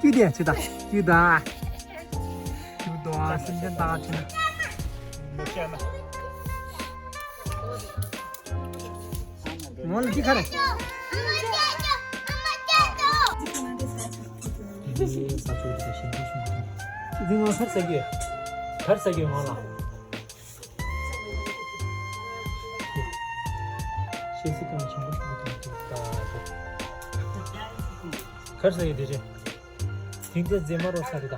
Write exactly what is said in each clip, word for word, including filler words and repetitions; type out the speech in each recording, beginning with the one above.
ཀྱུ་དེ་ཅི་ད་ཀྱུ་ད་ཀྱུ་ད་སེམས་ཅན་ད་ཅི་ན། མོ་ལ་ཅི་ཁ་རེ། ཁར་ས་གི་ཁར་ས་གི་ང་ལ། ཤེས་སི་ཀམ་ཆེན་པོ་ཆུང་པོ་དང་ཅིག་ལྟ་ཅིག་ཁར་ས་ཡི་དེ་རེད། དེང་ཚེ་མཛེས་མ་རོ་ས་རེད་ད།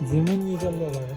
མཛེས་མ་གཉིས་ཀ་ལོ་ལ་རེད།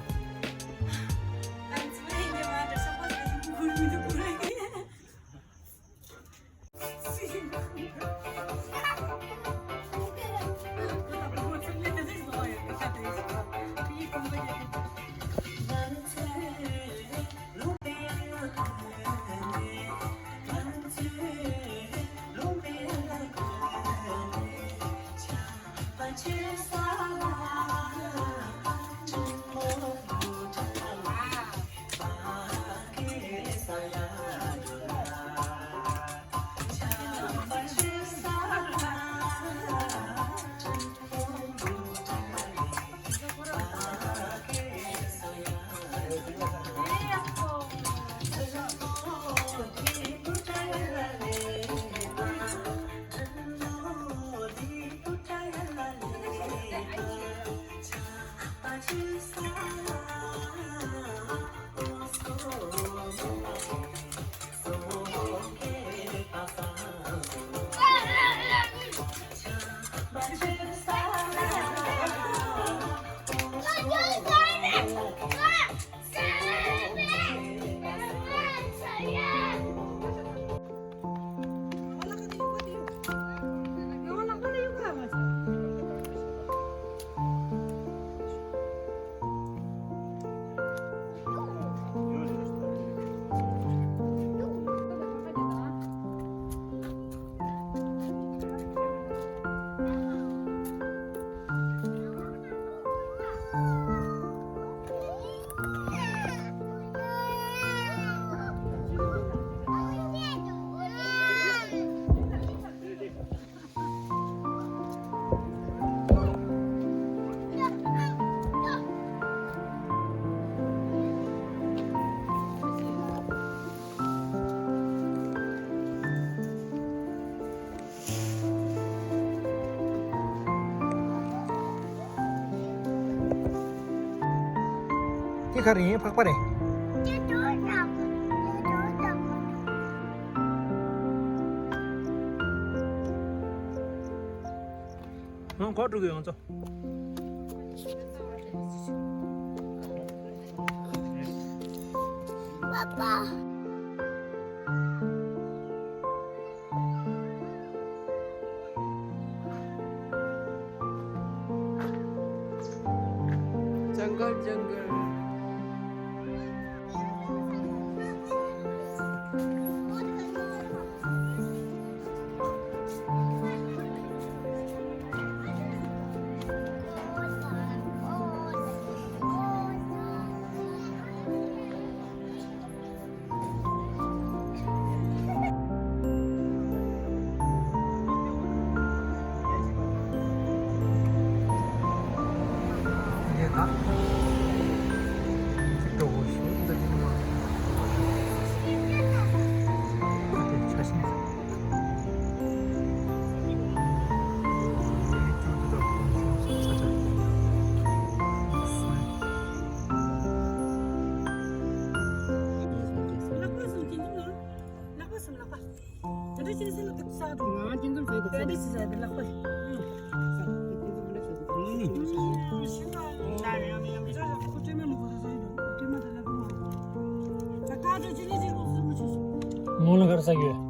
འདི་ག་རེ་ཡིན། ཕག་པ་རེད། ང་འགོ་འགྲོ་གི་ཡོང་ཚོ། པ་པ། जंगल जंगल। ངོ་ལ་གར་ས་ཡོད།